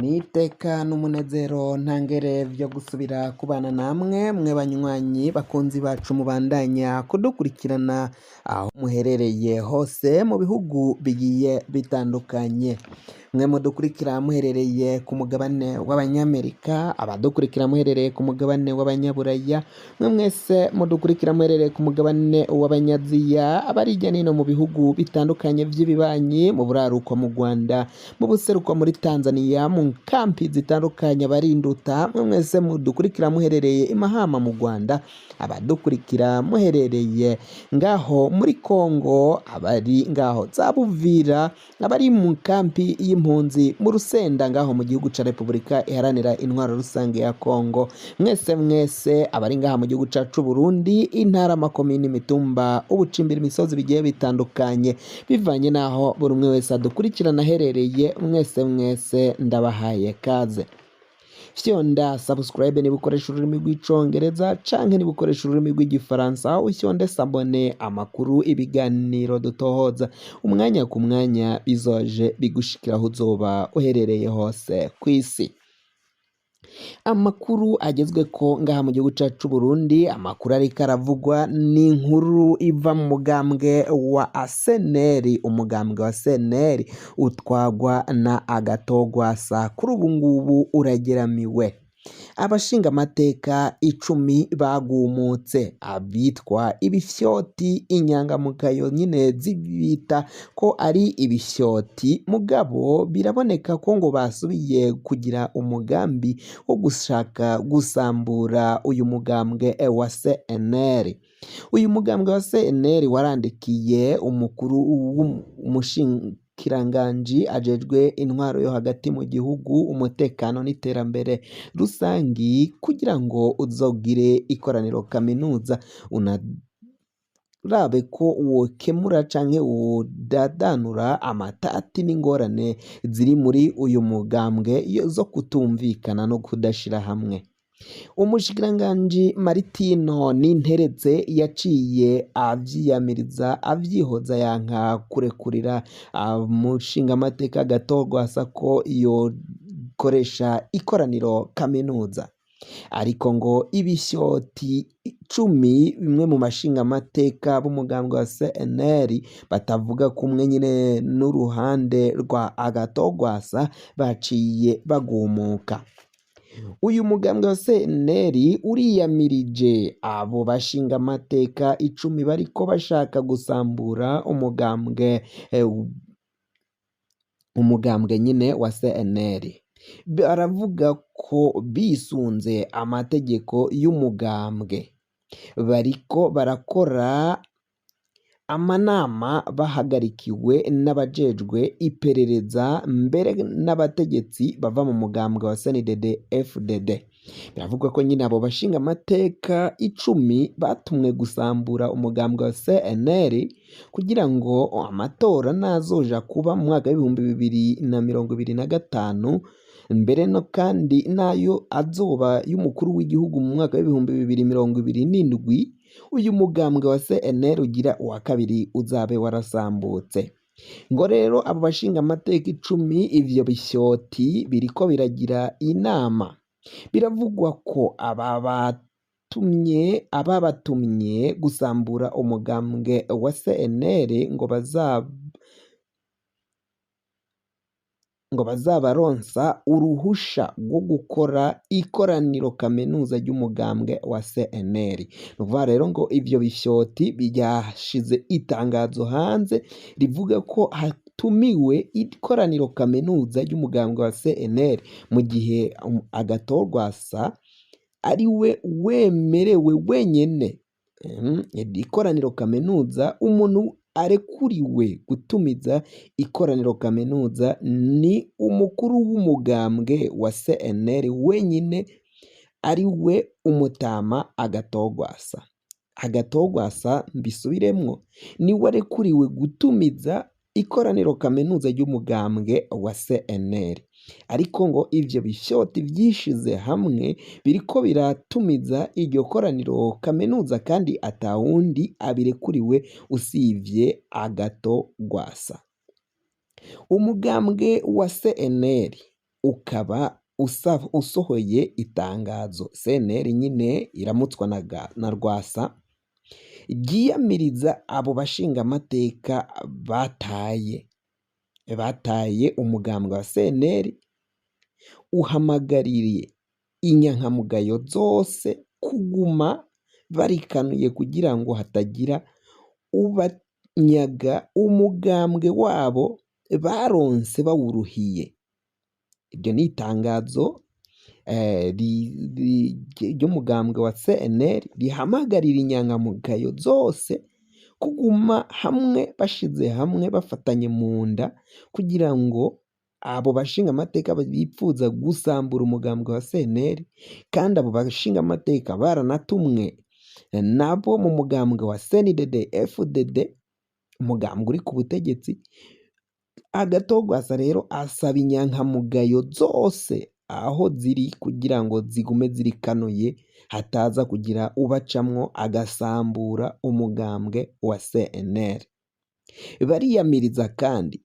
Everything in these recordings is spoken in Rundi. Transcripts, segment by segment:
Ni iteka n'umunezero ntangere vyo gusubira kubana namwe mwe banywanyi bakunzi bacu mubandanya kudukurikirana aho muherereye hose mu bihugu bigiye bitandukanye. Mwe mudukurikira muherereye ku mugabane w'Abanyamerika, abadukurikira muherereye ku mugabane w'Abanyaburaya, mwe mwese mudukurikira muherereye ku mugabane w'Abanyaziya, abari hirya no hino mu bihugu bitandukanye vy'ibibanyi, mu buraruko mu Rwanda, mu buseruko muri Tanzania, mu nkampi zitandukanye abarinduta, mwe mwese mudukurikira muherereye i Mahama mu Rwanda, abadukurikira muherereye ngaho muri Kongo, abari ngaho za Buvira, abari mu nkampi y'impunzi mu Rusenda ngaho mu gihugu ca Repubulika Iharanira Intwaro Rusange ya Kongo, mwese mwese abari ngaha mu gihugu cacu Burundi, intara, amakomini, imitumba, ubucimbira, imisozi bigiye bitandukanye, bivanye n'aho buri umwe wese adukurikirana aherereye, mwese mwese ndabahaye kaze. Fyonda subscribe niba ukoresha ururimi rw'Icongereza canke niba ukoresha ururimi rw'Igifaransa, ufyonde s'abonner. Amakuru, ibiganiro dutohoza umwanya ku mwanya bizoje bigushikira aho uzoba uherereye hose kw'isi. Amakuru agezweko ngaha mu gihugu cacu c'Uburundi, amakuru ariko aravugwa ni inkuru iva mu mugambwe wa CNL. Umugambwe wa CNL utwagwa na Agathon-Rwasa kuri ubu ngubu urageramiwe. Abashingamateka 10 bagumutse, abitwa ibifyoti, inyangamugayo nyine zibita ko ari ibifyoti, mugabo biraboneka ko ngo basubiye kugira umugambi wo gushaka gusambura uyu mugambwe wa CNL. Uyu mugambwe wa CNL warandikiye umukuru w'umushikiranganji ajejwe intwaro yo hagati mu gihugu, umutekano n'iterambere rusangi, kugira ngo uzogire ikoraniro kaminuza, unarabe ko wokemura canke wodadanura amatati n'ingorane ziri muri uyu mugambwe zo kutumvikana no kudashira hamwe. Umushikiranganji Maritino Ninteretse yaciye avyiyamiriza, avyihoza, yanka kurekurira umushingamateka Agathon-Rwasa ko yokoresha ikoraniro kaminuza. Ariko ngo ibifyoti 10, bimwe mu bashingamateka b'umugambwe wa CNL batavuga kumwe nyine n'uruhande rwa Agathon-Rwasa, baciye bagumuka. Uyu mugambwe wa CNL uriyamirije abo bashingamateka 10 bariko bashaka gusambura umugambwe nyine wa CNL. Baravuga ko bisunze amategeko y'umugambwe bariko barakora amanama bahagarikiwe n'abajejwe iperereza, mbere n'abategetsi bava mu mugambwe wa CNDD FDD. Biravugwa ko nyine abo bashingamateka 10 batumwe gusambura umugambwe wa CNL, kugira ngo amatora nazoja kuba mu mwaka w'2025, mbere no kandi nayo azoba y'umukuru w'igihugu mu mwaka w'2027, uyu mugambwe wa CNL ugira uwa kabiri uzabe warasambutse. Ngo rero abo bashingamateka 10, ivyo bifyoti biriko biragira inama. Biravugwa ko aba batumye, ababatumye gusambura umugambwe wa CNL, ngo bazabaronsa uruhusha rwo gukora ikoraniro kaminuza ry'umugambwe wa CNL. Ni ukuvuga rero ngo ivyo bifyoti byashize itangazo hanze rivuga ko hatumiwe ikoraniro kaminuza ry'umugambwe wa CNL, mu gihe Agathon-Rwasa ari we wemerewe wenyene ikoraniro kaminuza. Umuntu arekuriwe gutumiza ikoraniro kaminuza ni umukuru w'umugambwe wa CNL wenyine, ari we umutama Agathon-Rwasa. Agathon-Rwasa, mbisubiremwo, niwe arekuriwe gutumiza ikoraniro kaminuza ry'umugambwe wa CNL. Ariko ngo ivyo bifyoti vyishize hamwe biriko biratumiza iryo koraniro kaminuza, kandi atawundi abirekuriwe usivye Agathon-Rwasa. Umugambwe wa CNL Ukaba usohoye itangazo CNL nyine iramutswa na Rwasa ryiyamiriza abo bashingamateka bataye umugambwe wa CNL, uhamagariye inyankamugayo zose kuguma barikanuye kugira ngo hatagira ubanyaga umugambwe wabo baronse bawuruhiye. Iryo ni itangazo ry'umugambwe wa CNL rihamagarira inyankamugayo zose kuguma hamwe, bashize hamwe, bafatanye mu nda, kugira ngo abo bashingamateka bipfuza gusambura umugambwe wa CNL, kandi abo bashingamateka baranatumwe nabo mu mugambwe wa CNDD FDD, umugambwe uri ku butegetsi. Agathon Rwasa rero asaba inyankamugayo zose aho ziri kugira ngo zigume zirikanuye, hataza kugira ubacamwo agasambura umugambwe wa CNL. Bariyamiriza kandi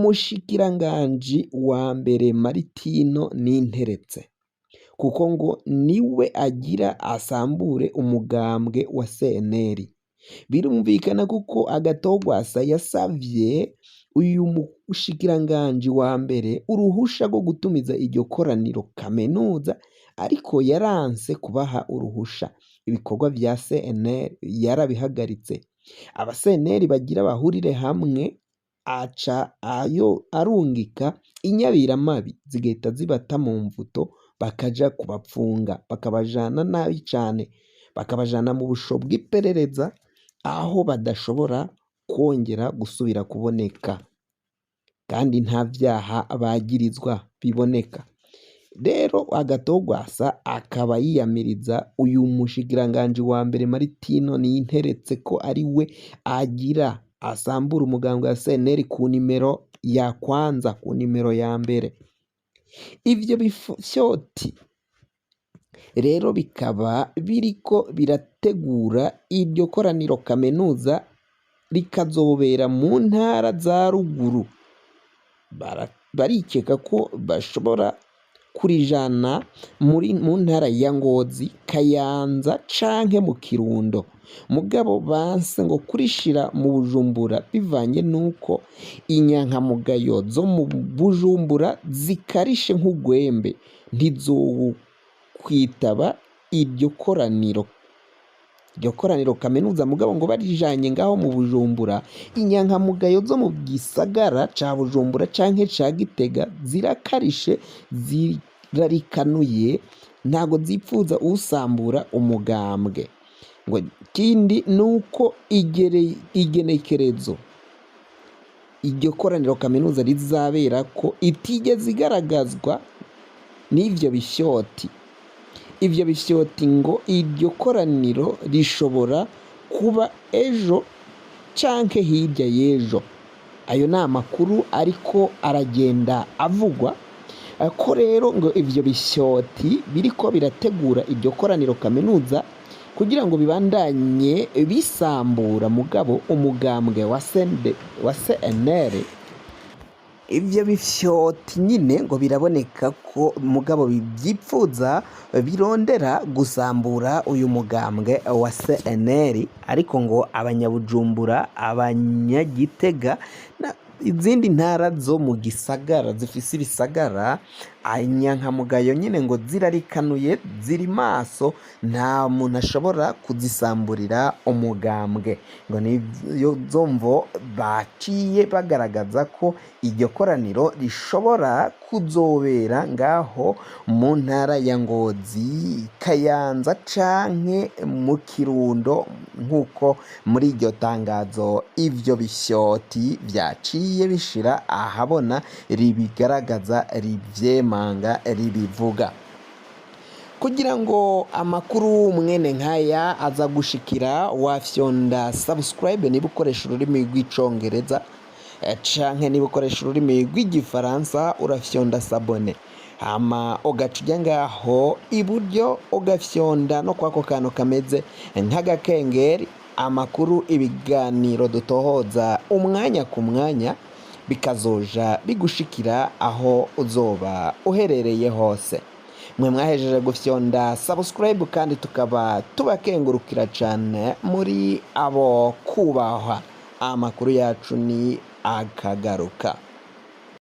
umushikiranganji wa mbere Maritino Ninteretse, kuko ngo niwe agira asambure umugambwe wa CNL. Birumvikana kuko Agathon Rwasa yasavye uyu mushikiranganji wa mbere uruhusha rwo gutumiza iryo koraniro kaminuza, ariko yaranse kubaha uruhusha. Ibikorwa vya CNL yarabihagaritse. Aba CNL bagira bahurire hamwe, aca ayo arungika inyabiramabi zigahita zibata mu mvuto, bakaja kubapfunga, bakabajana nabi cane, bakabajana mu busho bw'iperereza aho badashobora kongera gusubira kuboneka, kandi nta vyaha bagirizwa biboneka. Rero Agathon Rwasa akaba yiyamiriza uyu mushikiranganji wa mbere Maritino Ninteretse ko ari we agira asambura umugambwe wa CNL ku nimero ya kwanza, ku nimero ya mbere. Ivyo bifyoti rero bikaba biriko birategura iryo koraniro kaminuza, rikazobera mu ntara za ruguru. Barikeka ko bashobora kurijana mu ntara ya Ngozi, Kayanza canke mu Kirundo, mugabo banse ngo kurishira mu Bujumbura bivanye nuko inyankamugayo zo mu Bujumbura zikarishe nk'ugwembe, ntizokwitaba iryo koraniro kaminuza. Mugabo ngo barijanye ngaho mu Bujumbura, inyankamugayo zo mu gisagara ca Bujumbura canke ca Gitega zirakarishe, zirarikanuye, ntago zipfuza usambura umugambwe. Ngo ikindi nuko igenekerezo iryo koraniro kaminuza rizabera ko itigeze igaragazwa n'ivyo bifyoti. Ivyo bifyoti ngo iryo koraniro rishobora kuba ejo canke hirya y'ejo. Ayo ni amakuru ariko aragenda avugwa ko rero ngo ivyo bifyoti biriko birategura iryo koraniro kaminuza kugira ngo bibandanye bisambura mugabo umugambwe wa CND, wa CNL. Ivyo bifyoti nyine ngo biraboneka ko mugabo bivyipfuza, birondera gusambura uyu mugambwe wa CNL, ariko ngo abanyabujumbura, abanyagitega na izindi ntara zo mu gisagara zifise ibisagara, inyankamugayo nyine ngo zirarikanuye, ziri maso, nta muntu ashobora kuzisamburira umugambwe. Ngo niyo mvo baciye bagaragaza ko iryo koraniro rishobora kuzobera ngaho mu ntara ya Ngozi, Kayanza canke mu Kirundo, nk'uko muri iryo tangazo ivyo bifyoti vyaciye bishira ahabona ribigaragaza, rivyemanga, ribivuga. Kugira ngo amakuru mwene nkaya aza gushikira, wafyonda subscribe niba ukoresha ururimi rw'Icongereza, canke niba ukoresha ururimi rw'Igifaransa urafyonda s'abonner, hama ugaca ujya ngaho iburyo ugafyonda no kwako kantu kameze nk'agakengeri. Amakuru, ibiganiro dutohoza umwanya ku mwanya bikaza bigushikira. Bikazoja bigushikira aho uzoba uherereye hose. Mwe mwahejeje gufyonda subscribe kandi tukaba tubakengurukira cane, muri abo kubahwa. Amakuru yacu ni akagaruka.